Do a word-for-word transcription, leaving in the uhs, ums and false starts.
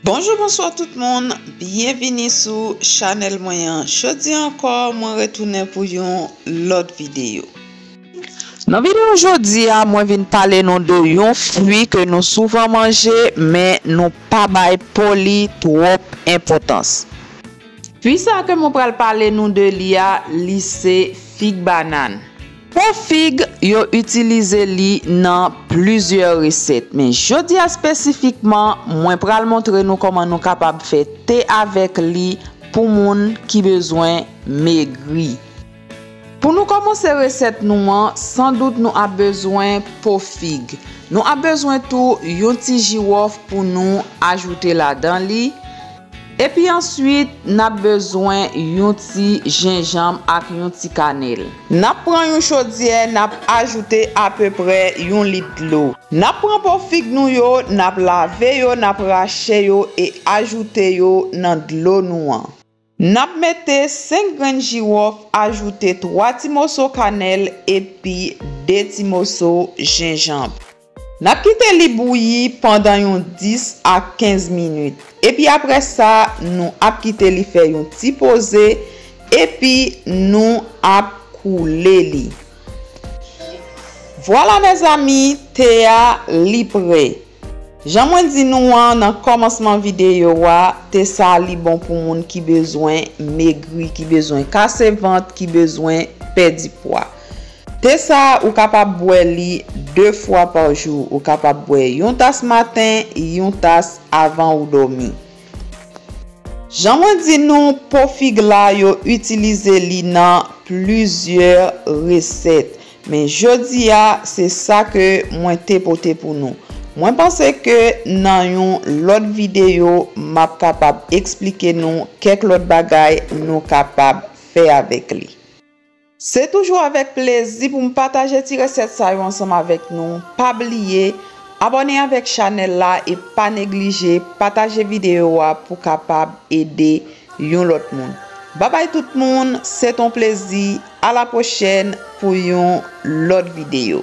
Bonjou, bonswa tout moun, byenvini sou chanèl mwen an. Jodi ankò, mwen retounen pou yon lòt videyo. Nan videyo jodi a, mwen vin pale nou de yon fwi ke nou souvan manje, men nou pa bay po li twòp enpòtans. Fwi sa ke mwen pral pale nou de li a, li se fig banàn. Po fig, yo itilize li nan plizyè resèt, men jodi a espesifikman, mwen pral montre nou kòman nou kapab fè te avèk li pou moun ki bezwen megri. Pou nou kòmanse resèt nou an, sandout nou ap bezwen po fig. Nou ap bezwen tou yon ti jiwòf pou nou ajoute ladan li. Epi answit, n ap bezwen yon ti jenjanm ak yon ti kanèl. N ap pran yon chodyè, n ap ajoute apeprè yon lit dlo. N ap pran po fig nou yo, n ap lave yo, n ap rache yo e ajoute yo nan dlo nou an. N ap mete senk grenn jiwòf, ajoute twa ti moso kanèl epi de ti moso jenjanm. N ap kite li bouyi pandan yon dis a kenz minit. Epi apre sa, nou ap kite li fè yon ti poze, epi nou ap koule li. Vwala mezanmi, te a li prè. Jan mwen di nou an nan kòmansman videyo a, te sa li bon pou moun ki bezwen megri, ki bezwen kase vant, ki bezwen pèdi pwa. Te sa, ou kapab bwè li de fwa pa jou. Ou kapab bwè yon tas maten, yon tas avan ou dòmi. Jan mwen di nou, po fig la, yo itilize li nan plizyè resèt. Men jodi a, se sa ke mwen te pote pou nou. Mwen panse ke nan yon lòt videyo, m ap kapab eksplike nou kèk lòt bagay nou kapab fè avèk li. Se toujou avèk plezi pou m pataje ti resèt sa yo ansanm avèk nou. Pa bliye, abòne avèk chanèl la e pa neglije pataje videyo a pou kapab ede yon lòt moun. Babay tout moun, se t on plezi, a la pwochèn pou yon lòt videyo.